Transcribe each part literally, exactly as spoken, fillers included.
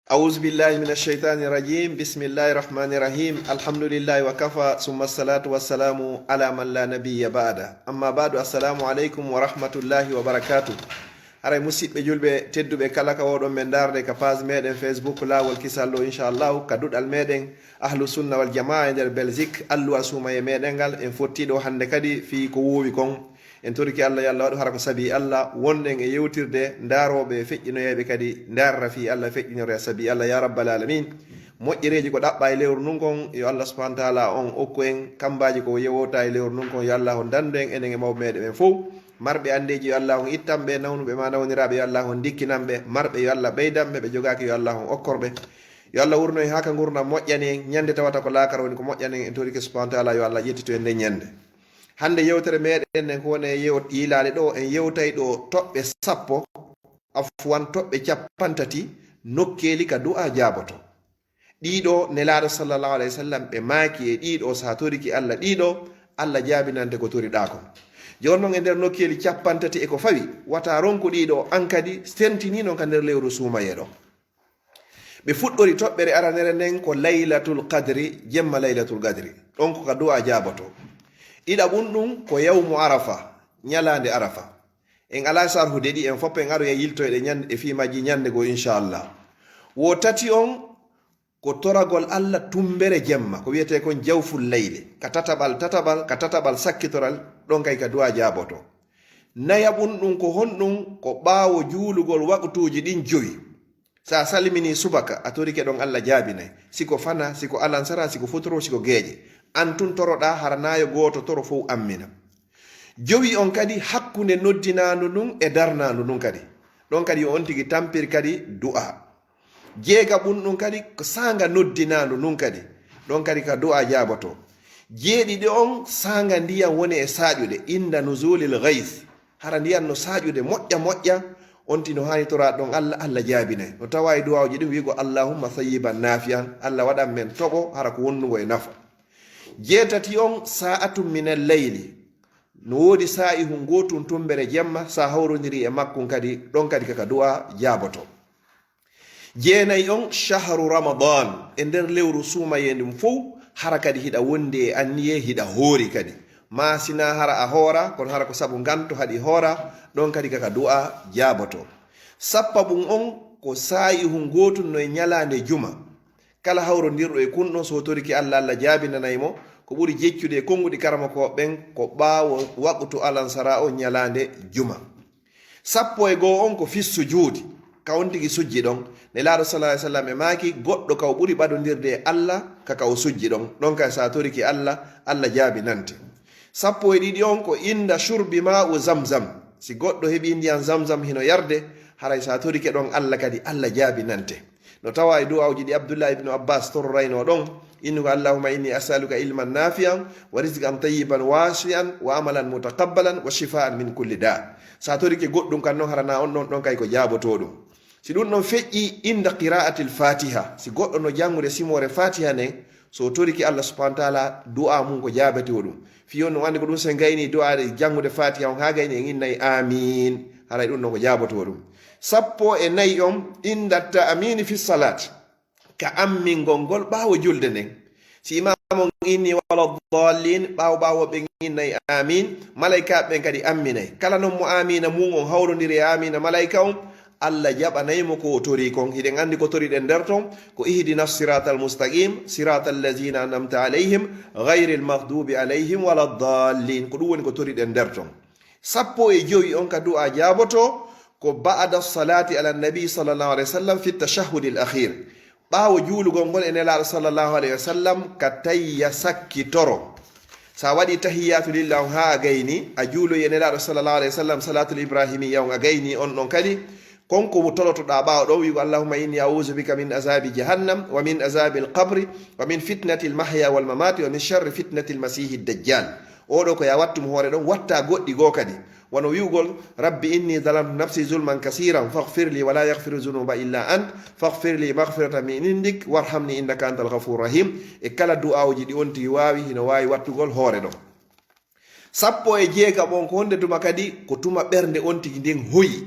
أعوذ بالله من الشيطان الرجيم. بسم الله الرحمن الرحيم. الحمد لله وكفى، ثم الصلاة والسلام على من لا نبي بعده. أما بعد، السلام عليكم ورحمة الله وبركاته. Haray musiɓɓe julɓe tedduɓe kala ka wooɗon men ndaarde ka page meɗen Facebook Laawol Kisal ɗo, inchallahu ka duɗal meɗen Ahlu Sunna wal Jamaa e nder Belgique, alluwal suumaye meɗen ngal, en fotti ɗo hannde kadi fii ko woowi kon. En torike Allah, yo Allah waɗu hara ko sabi Allah wonɗen e yewtirde, ndaarooɓe e feƴƴinoyayɓe kadi ndaarira fii Allah feƴƴinora sabi Allah, ya rabbal alamin. Moƴƴereeji ko ɗaɓɓa e lewru ndun kon, yo Allah subhanahu wa taala on okku en, kambaaji ko yewota e lewru ndun kon, yo Allah on dandu en enen e mawɓe meɗen ɓen fow. Marɓe anndeeji, yo Allah on ittan ɓe, nawnuɓe ma nawniraaɓe, yo Allah on ndikkinan ɓe, marɓe, yo Allah ɓeydan ɓe, ɓe jogaaki, yo Allah on okkor ɓe. Yo Allah wurno en haa ka ngurndan moƴƴani en, ñande tawata ko laakara woni ko moƴƴani en, en torike subhanahu wa taala, yo Allah ƴettito en nden ñande. Hannde yewtere meɗen nden ko woni e yew-, yiilaade ɗo, en yewtay ɗo toɓɓe sappo, afwan, toɓɓe cappanɗe tati, nokkeeli ka du'a jaaboto. Ɗiɗo, Nelaaɗo sallallahu alayhi wa sallam ɓe maaki e ɗiɗo, sa toriki Allah ɗiɗo, Allah jaabinante ko toriɗaa kon. Jooni non e nder nokkeeli cappanɗe tati e ko fawi, wata ronku ɗiɗo, an kadi sentini non ka nder lewru suumaye ɗo. Ɓe fuɗɗori toɓɓere aranere nden ko Laylatul Qadri, jemma Laylatul Qadri. Ɗon ko ka du'a jaaboto. Ɗiɗaɓun ɗun ko yawmu Arafa, ñalaande Arafa. En alaa sarhude ɗi, en fof en aroya yiltoyɗe ñande, e fii majji ñande goo, inchallah. Wo tati on ko toragol Allah tumbere jemma, ko wiyetee kon jawful layli, ka tataɓal, tataɓal, ka tataɓal sakkitoral, ɗon kay ka du'a jaaboto. Nayaɓun ɗun ko honɗun? Ko ɓaawo juulugol waqtuuji ɗin jowi. Sa salmini subaka, a torike ɗon Allah jaabinay. Si ko fana, si ko alansara, si ko futuro, si ko geeƴe. An tun toroɗaa hara naayo gooto toro fow ammina. Jowi on kadi hakkunde noddinaandu ndun e darnaandu ndun kadi. Ɗon kadi yo on tigi tampir kadi du'a. Jeegaɓun ɗun kadi ko saanga noddinaandu ndun kadi. Ɗon kadi ka du'a jaaboto. Jeeɗiɗi on saanga ndiyan woni e saaƴude, inda nuzulil ghayth. Hara ndiyan no saaƴude moƴƴa moƴƴa, on tino haani toraa ɗon Allah, Allah jaabinay. No tawa e du'aawuji ɗin wi'ugo, "Allahumma thayyiban nafi'an", Allah waɗan men toɓo, hara ko wonnungo e nafa. Jeetati on, sa'atun minal layli. No woodi saa'ihun gootun tumbere jemma, sa hawrondiri e makkun kadi, ɗon kadi kaka du'a jaaboto. Jeenayi on, shahru Ramadan, e nder lewru suumayee ndun fow, hara kadi hiɗa wondi e anniye, hiɗa hoori kadi. Ma sina hara a hoora, kono hara ko sabu nganto haɗi hoora, ɗon kadi kaka du'a jaaboto. Sappaɓun on, ko saa'ihun gootun no e ñalaande juma. Kala hawrondirɗo e kun ɗon, so toriki Allah, Allah jaabinanay mo. Ko ɓuri jeccude e konguɗi karamokooɓe ɓen, ko ɓaawo waqtu alansara on ñalaande juma. Sappo e goo on ko fis sujuudi, ka on tigi sujji ɗon. Nelaaɗo sallallahu alaihi wasallam e maaki, goɗɗo ka o ɓuri ɓadondirde e Allah ka ka o sujji ɗon. Ɗon kay sa toriki Allah, Allah jaabinante. Sappo e ɗiɗi on ko inda shurbi ma'u zamzam. Si goɗɗo heɓi ndiyan zamzam hino yarde, haray sa torike ɗon Allah kadi, Allah jaabinante. No tawa e du'aawuji ɗi Abdullah ibn Abbas tororayno ɗon, innugo, "Allahumma inni as'aluka ilman nafi'an wa rizqan tayyiban wasi'an wa amalan mutaqabbalan wa shifaan min kulli da." Sa torike goɗɗum kan non, harana on ɗon, ɗon kay ko jaabotoɗum. Si ɗum ɗon feƴƴi inda qira'atil Fatiha, si goɗɗo no janngude simoore Fatiha nden, so toriki Allah subhanahu wa ta'ala, du'a mum ko jaabete o ɗum. Fi on no andi ko ɗum, so en gayni du'a de janngude Fatiha on, ha gayni en innay amin, haray ɗum ɗon ko jaaboto ɗum. Sappo e nayi on, inda ta'amini fi salat, ka ammingol ngol ɓaawo julde nden. Si imam on inni wala dallin, ɓaawo ɓaawo ɓen innay amin, malaika ɓen kadi amminay. Kala non mo amina mum on hawrondiri e amina malaika on, Allah jaɓanay mo ko o tori kon. Hiɗen andi ko toriɗen nder ton, ko ihdina siratal mustaqim, siratal lazina an'amta alayhim, ghayril maghdubi alayhim wala dallin. Ko ɗum woni ko toriɗen nder ton. Sappo e jowi on ka du'a jaaboto, ko ba'da salati ala nabi sallallahu alayhi wa sallam fi tashahhudil akhir. Ɓaawo juulugol ngol e Nelaaɗo sallallahu alayhi wa sallam ka tayya sakkitoro. Sa waɗi tahiyatu lillah on ha a gayni, a juuloyi e Nelaaɗo sallallahu alayhi wa sallam, salatul ibrahimiyya on a gayni on ɗon kadi, kon ko tolotoɗa ɓaawo ɗon wi'ugo, "Allahumma inni a'udhu bika min azabi jahannam, wa min azabil qabri, wa min fitnatil mahya wal mamati, wa min sharri fitnatil masiihid dajjal." Oɗo ko ya wattum hoore ɗon, watta goɗɗi goo kadi. Wano wi'ugol, "Rabbi inni zalamtu nafsi zulman kasiran, faghfir li wa la yaghfiru zunuba illa ant, faghfir li maghfiratan min indik, warhamni innaka antal ghafurur rahim." E kala du'aawuji ɗi on tigi waawi, hino waawi wattugol hoore ɗon. Sappo e jeegaɓo on, ko honde tuma kadi? Ko tuma ɓernde on tigi nden hoyi.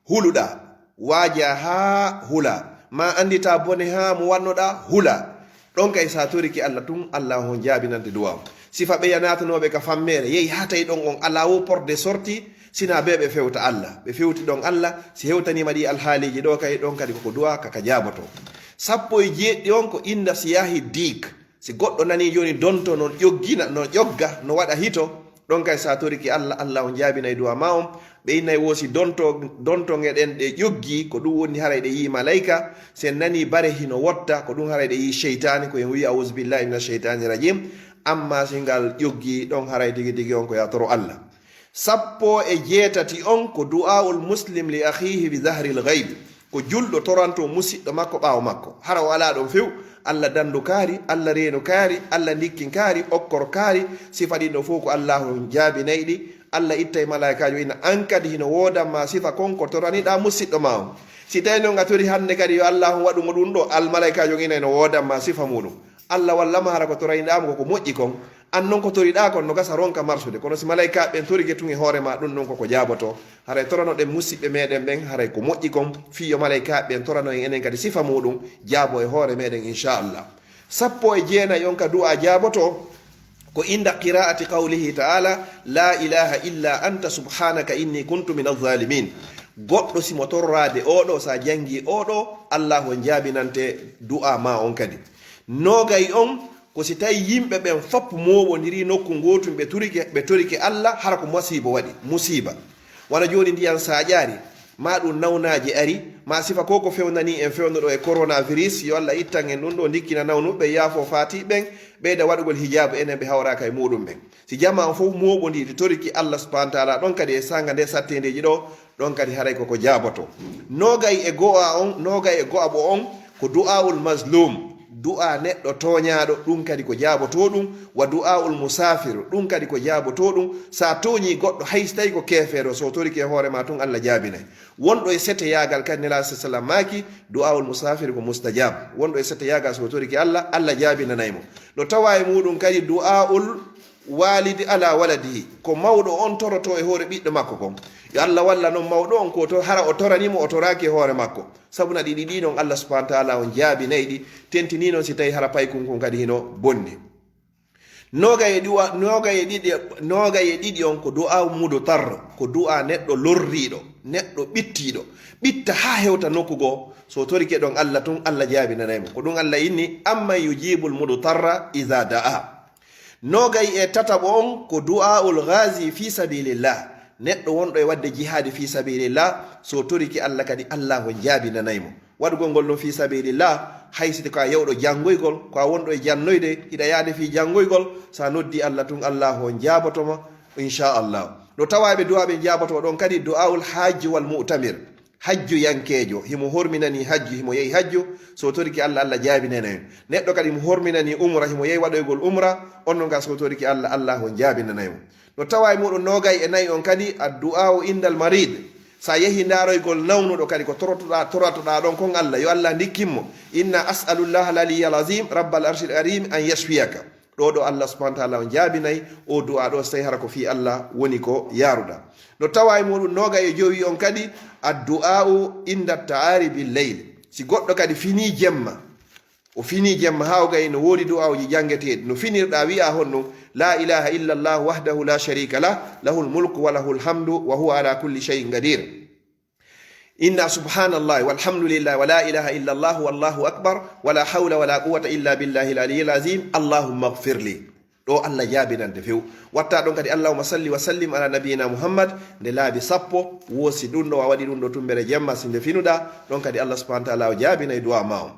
Huluɗa, waaja haa hula. Ma anndita bone haa mo wannoɗa hula. Ɗon kay sa torike Allah tun, Allah on jaabinante du'a on. Sifa ɓeya naatanooɓe ka fammeere, yehi haa tawi ɗon on alaa wo porte de sortie, sina bee ɓe fewta Allah. Ɓe fewti ɗon Allah, si hewtaniima ɗi alhaaliiji ɗo kay, ɗon kadi koko du'a ka ka jaaboto. Sappo e jeeɗiɗi on ko inda siyahi diik. Si goɗɗo nani jooni donto no ƴoggina, no ƴogga, no waɗa hito, ɗon kay sa torike Allah, Allah on jaabinay du'a ma on. Ɓe innay wo si donto, donto ngeɗen ɗe ƴoggi, ko ɗum woni haray ɗe yii malayka. Si en nani bare hino wotta, ko ɗum haray ɗe yii seytaani, ko en wi'i, "A'uuzu billahi mina seytaani rajim." Amma si ngal ƴoggi, ɗon haray tigi tigi on ko ya toro Allah. Sappo e jeetati on ko du'aa'ul muslim li akhihi bi zahril ghayb. Ko julɗo toranto musiɗɗo makko ɓaawo makko. Hara o alaa ɗon few, Allah dandu kaari, Allah reenu kaari, Allah ndikkin kaari, okkor kaari, sifa ɗin ɗo fow ko Allahu jaabinay ɗi. Allah ittay malaa'ikaajo ina an kadi hino woodan ma sifa kon ko toraniɗaa musiɗɗo ma on. Si tawi non a tori hannde kadi yo Allahu waɗu mo ɗum ɗo, al malaa'ikaajo ina no woodan ma sifa muɗum. Allah walla ma hara ko toraniɗaa mo ko ko moƴƴi kon. An non ko toriɗaa kon no gasa ronka marsude. Kono si malaa'ikaaɓe ɓen torike tun e hoore ma, ɗum non ko ko jaaboto. Haray toranoɗen musiɓɓe meɗen ɓen, haray ko moƴƴi kon, fii yo malaa'ikaaɓe ɓen torano en enen kadi sifa muɗum, jaabo e hoore meɗen, inchallah. Sappo e jeenayi on ka du'a jaaboto, ko inda qira'ati qawlihi ta'ala, "La ilaha illa anta subhanaka inni kuntu min zalimin." Goɗɗo si mo torraade oɗo, sa jangi oɗo, Allahu on jaabinante du'a ma on kadi. Nogay on, ko si tawi yimɓe ɓen fof mooɓondiri nokku ngootu, ɓe turike, ɓe torike Allah, hara ko masiiba waɗi, musiiba. Wano jooni ndiyan saaƴaari, ma ɗum nawnaaje ari, ma sifa ko ko fewnani en fewndo ɗo e coronavirus, yo Allah ittan en ɗum ɗo, ndikkina nawnuɓe, yaafo faati ɓen, ɓeyda waɗugol hijaabu enen ɓe hawraaka e muɗum ɓen. Si jamaa on fof mooɓondiri toriki Allah subhanahu wa taala, ɗon kadi e saanga nde satteendeeji ɗo, ɗon kadi haray koko jaaboto. Nogay e go'a on, nogay e go'a bo on, ko du'aul mazlum, du'a neɗɗo tooñaaɗo, ɗum kadi ko jaaboto ɗum, wa du'aul musafir, ɗum kadi ko jaaboto ɗum. Sa tooñi goɗɗo, hay si tawi ko keefeero, so torike hoore ma tun, Allah jaabinay. Wonɗo e seteyaagal kadi, Nelaaɗo sallallahu alaihi wasallam maaki, du'aul musafir ko mustajab. Wonɗo e seteyaagal so torike Allah, Allah jaabinanay mo. No tawa e muɗum kadi du'aul walidi ala waladihi, ko mawɗo on toroto e hoore ɓiɗɗo makko kon. Yo Allah walla non mawɗo on ko to, hara o torani mo, o toraaki e hoore makko. Sabu na ɗiɗi ɗi non Allah subhanahu wa taala on jaabinay ɗi, tentini non si tawi hara paykun kun kadi hino bonni. Nogay e ɗiwa-, nogay e ɗiɗi, nogay e ɗiɗi on ko du'a mudu tar, ko du'a neɗɗo lorriiɗo, neɗɗo ɓittiiɗo, ɓitta haa hewta nokku goo, so torike ɗon Allah tun, Allah jaabinanay mo. Ko ɗum Allah inni, "Amman yujibul mudu tarra iza da'a." Nogay e tataɓo on ko du'aul ghazi fi sabilillah. Neɗɗo wonɗo e wadde jihaadi fi sabilillah, so toriki Allah kadi, Allah on jaabinanay mo. Waɗugol ngol ɗon fi sabilillah, hay si ko a yewɗo janngoygol, ko a wonɗo e jannoyde, hiɗa yaade fi janngoygol, sa noddi Allah tun, Allah on jaaboto ma, inchallah. No tawa ɓe du'a ɓe jaaboto ɗon kadi du'aul hajji wal mu'tamir. Hajjuyankeejo, himo horminani hajju, himo yehi hajju, so toriki Allah, Allah jaabinanay. Neɗɗo kadi mo horminani umra, himo yehi waɗoygol umra, on non ka so toriki Allah, Allah on jaabinanay mo. No tawa e muɗum nogay e nayi on kadi, addu'a o indal marid. Sa yehi ndaroygol nawnuɗo kadi ko torotoɗa, toratoɗa ɗon kon Allah, yo Allah ndikkin mo. Inna as'alullaha al-aliyyal azim, rabbal arshil karim, an yashfiyaka. Ɗo ɗo Allah subhanahu wa taala on jaabinay o du'a ɗo, so tawi hara ko fii Allah woni ko yaaruɗa. No tawa e muɗum nogay e jowi on kadi, addu'a'u inda ta'ari bil layl. Si goɗɗo kadi fini jemma, o fini jemma haa o gayi no woodi du'a'uji janngeteeɗi. No finirɗa wi'a honno, la ilaha illa Allah wahdahu la sharika lah, lahul mulku wa lahul hamdu wa huwa ala kulli shay'in qadir. Inna subhanallahi walhamdulillahi wa la ilaha illa Allah wallahu akbar wa la hawla wa la quwwata illa billahi al-aliyyil azim. Allahumma ighfir li. Ɗo Allah jaabinante few. Watta ɗon kadi, Allahumma salli wa sallim ala nabiyyina Muhammad. Nde laabi sappo, wosi ɗum ɗo, a waɗi ɗum ɗo tumbere jemma, si nde finuɗa, ɗon kadi Allah subhanahu wa taala o jaabinay du'a ma on.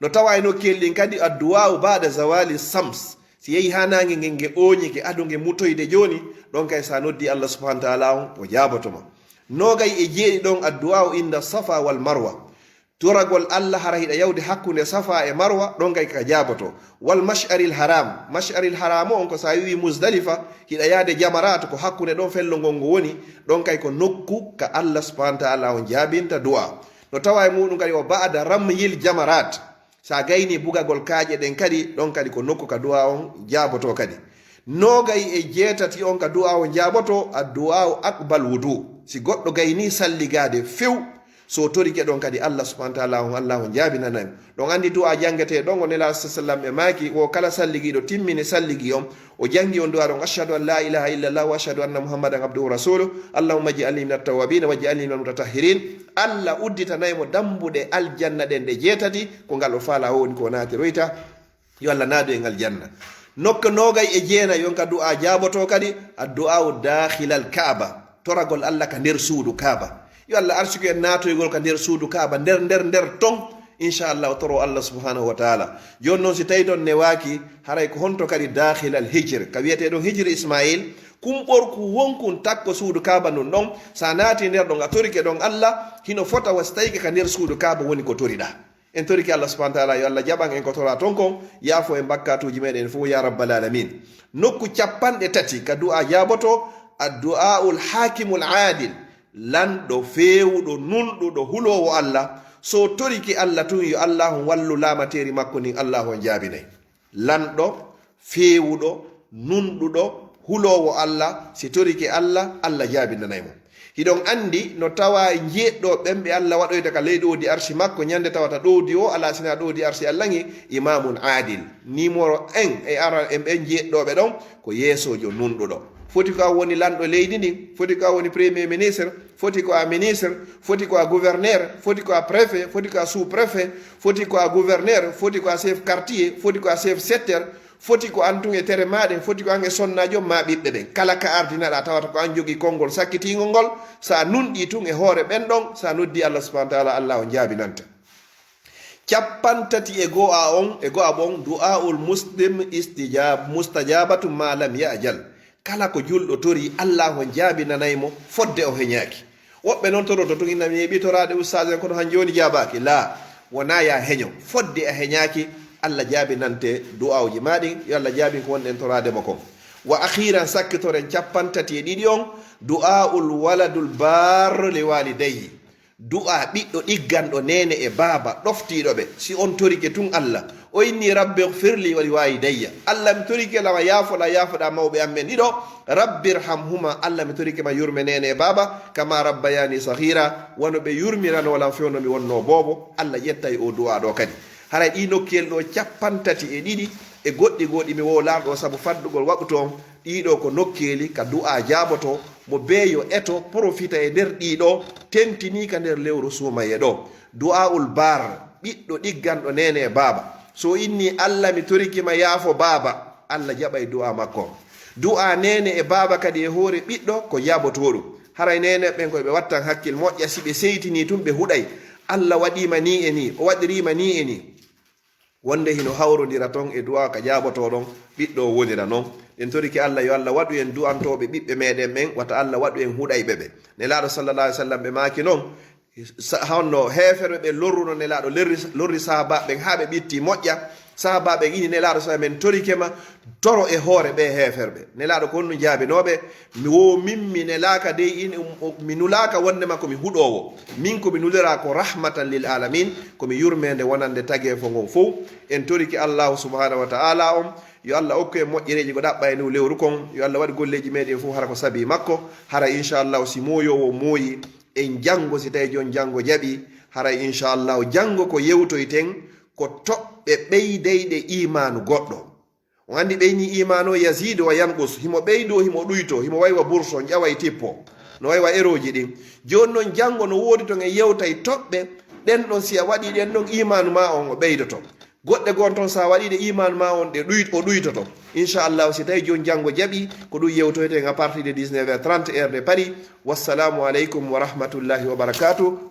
No tawa e nokkeeli ɗin kadi, addu'a ba'da zawali shams. Si yehi haa naange ngen nge ooñike, ado nge mutoyde jooni, ɗon kay sa noddi Allah subhanahu wa taala on, o jaaboto ma. Nogay e jeeɗiɗi ɗon, addu'a inda Safa wal Marwa. Toragol Allah hara hiɗa yawde hakkunde Safa e Marwa, ɗon kay ka jaaboto. Wal mash'aril haram. Mash'aril haram on ko sa wi'i Muzdalifa, hiɗa yaade jamarat, ko hakkunde ɗon fello ngon ngo woni, ɗon kay ko nokku ka Allah subhanahu wa taala on jaabinta du'a. No tawa e muɗum kadi o ba'da ramyil jamarat. Sa gayni bugagol kaaƴe ɗen kadi, ɗon kadi ko nokku ka du'a on jaaboto kadi. Nogay e jeetati on ka du'a on jaaboto, addu'a aqbal wudu. Si goɗɗo gayni salligaade few, So torike ɗon kadi Allah subhanahu wa taala on, Allah on jaabinanay mo. Ɗon anndi du'a janngetee ɗon, o Nelaaɗo sallallahu alaihi wasallam ɓe maaki, wo kala salligiiɗo timmini salligi on, o janngi on du'a ɗon, "Ashhadu an la ilaha illallah wa ashhadu anna Muhammadan abduhu wa rasuluh, Allahumma ij'alni minat tawwabin wa ij'alni minal mutatahhirin." Allah udditanay mo dambuɗe aljanna ɗen ɗe jeetati, ko ngal o faala o woni ko o naatiroyta. Yo Allah naadu en aljanna. Nokka noogay e jeenayi on ka du'a jaabotoo kadi, addu'a dakhilal Kaaba, toragol Allah ka nder suudu Kaaba. Yo Allah arsuku en naatoygol ka nder suudu Kaaba, nder, nder, nder ton, inchallah, o toro Allah subhanahu wa taala. Jooni noon, si tawi ɗon newaaki, haray ko honto kadi dakhilal hijr, ka wiyetee ɗon hijr Ismail, kumɓorku wonkun takko suudu Kaaba ndun ɗon, sa naati nder ɗon, a torike ɗon Allah, hino fota wa si tawike ka nder suudu Kaaba woni ko toriɗaa. En torike Allah subhanahu wa taala, yo Allah jaɓan en ko tora ton kon, yaafo en bakkatuuji meɗen fof, ya rabbal alamin. Nokku cappanɗe tati ka du'a jaaboto, addu'aul hakimul adil, lanɗo feewuɗo, nunɗuɗo, huloowo Allah, so torike Allah tun, yo Allah on wallu laamateeri makko ndin, Allah on jaabinay. Lanɗo, feewuɗo, nunɗuɗo, huloowo Allah, si torike Allah, Allah jaabinanay mo. Hiɗon anndi no tawa jeeɗɗo ɓen ɓe Allah waɗoyta ka ley ɗowdi arsi makko, ñande tawata ɗowdi o alaa sina ɗowdi arsi Allah ngi, imamun adil. Numéro un e ara en ɓen jeeɗɗoɓe ɗon ko yeesoojo nunɗuɗo. Foti ko a woni lanɗo leydi ndin, foti ko a woni premier ministre, foti ko a ministre, foti ko a gouverneur, foti ko a préfet, foti ko a sous-préfet, foti ko a gouverneur, foti ko a chef quartier, foti ko a chef secteur, foti ko an tun e tere maaɗen, foti ko an e sonnaajo ma ɓiɓɓe ɓen. Kala ka ardinaɗa tawata ko an jogii konngol sakkitiingol ngol, sa nunɗii tun e hoore ɓen ɗon, sa noddii Allah subhanahu wa taala, Allah on jaabinante. Cappanɗe tati e go'a on, e go'a ɓon, du'aul muslim istijab, mustajabatu ma lam ya'jal. Kala ko julɗo tori, Allah on jaabinanay mo fodde o heñaaki. Woɓɓe non toroto tun, inna mi yeeɓi toraade ustaas en, kono han jooni jaabaaki. Laa, wonaa ya heño. Fodde a heñaaki, Allah jaabinante du'aawuji ma ɗin. Yo Allah jaabin ko wonɗen toraade mo kon. Wa akhiran, sakkitoren cappanɗe tati e ɗiɗi on, du'aul waladul barr li walidayhi. Du'a ɓiɗɗo ɗigganɗo neene e baaba ɗoftiiɗo ɓe. Si on torike tun Allah, o inni, "Rabbi ighfirli wa liwalidayya." Allah, mi torike lama yaafoɗa, yaafoɗa mawɓe am ɓen ɗiɗo. "Rabbi irhamhuma." Allah, mi torike ma yurme neene e baaba. "Kama rabbayani saghira." Wano ɓe yurmirano lam fewndo mi wonno boobo. Allah ƴettay o du'a ɗo kadi. Haray ɗi nokkuyel ɗo cappanɗe tati e ɗiɗi e goɗɗi goo ɗi mi wowlaano ɗo sabu faddugol waqtu on. Ɗiɗo ko nokkeeli ka du'a jaaboto, mo bee yo eto, profita e nder ɗiɗo, tentini ka nder lewru suumaye ɗo. Du'aul bar, ɓiɗɗo ɗigganɗo neene e baaba. So inni, "Allah, mi torike ma yaafo baaba," Allah jaɓay du'a makko. Du'a neene e baaba kadi e hoore ɓiɗɗo ko jaabotoɗum. Haray neene ɓen ko ɓe wattan hakkil moƴƴa, si ɓe seytini tun ɓe huɗay. Allah waɗii ma ni e ni, o waɗirii ma ni e ni. Wonde hino hawrondira ton e du'a ka jaabotoɗon, ɓiɗɗo o wonira non. En torike Allah, yo Allah waɗu en du'antooɓe ɓiɓɓe meɗen ɓen, wata Allah waɗu en huɗayɓe ɓe. Nelaaɗo sallallahu alaihi wasallam ɓe maaki non, sa-, honno heeferɓe ɓe lorruno Nelaaɗo, lerri-, lorri sahaabaaɓe ɓen haa ɓe ɓitti moƴƴa. Sahaabaaɓe ɓen ini Nelaaɗo sallallahu alaihi wasallam, "Men torike ma, toro e hoore ɓe heeferɓe." Nelaaɗo ko honno jaabinooɓe, "Mi wo min mi nelaaka dey in, um, um, mi nulaaka wondema ko mi huɗoowo. Min ko mi nulira ko rahmatan lil alamin, ko mi yurmeende wonande tageefo ngon fow." En torike Allahu subhanahu wa ta'ala on, yo Allah okku en moƴƴereeji ko ɗaɓɓa e ndu lewru kon, yo Allah waɗu golleeji meɗen fow hara ko sabi makko, hara inchallahu si mooyoowo mooyi, en janngo si tawi jon janngo jaɓi, hara inchallahu janngo ko yewtoyten ko toɓɓe ɓeydeyɗe imaanu goɗɗo. On anndi ɓeyni imaanu o yazidu wa yanqus, himo ɓeydo, himo ɗuyto, himo waywa burso, ƴawa e tippo, no waywa erooji ɗin. Jooni non janngo no woodi ton en yewtay toɓɓe, ɗen ɗon si a waɗi ɗen ɗon imaanu ma on o ɓeydoto. Goɗɗe gon ton sa waɗi ɗe imaanu ma on ɗe ɗuy-, o ɗuytoto. Inchallahu si tawi jooni janngo jaɓi, ko ɗum yewtoyten à partir de dix-neuf heures trente heure de Paris. Wassalamu aleykum wa rahmatullahi wa barakatuh.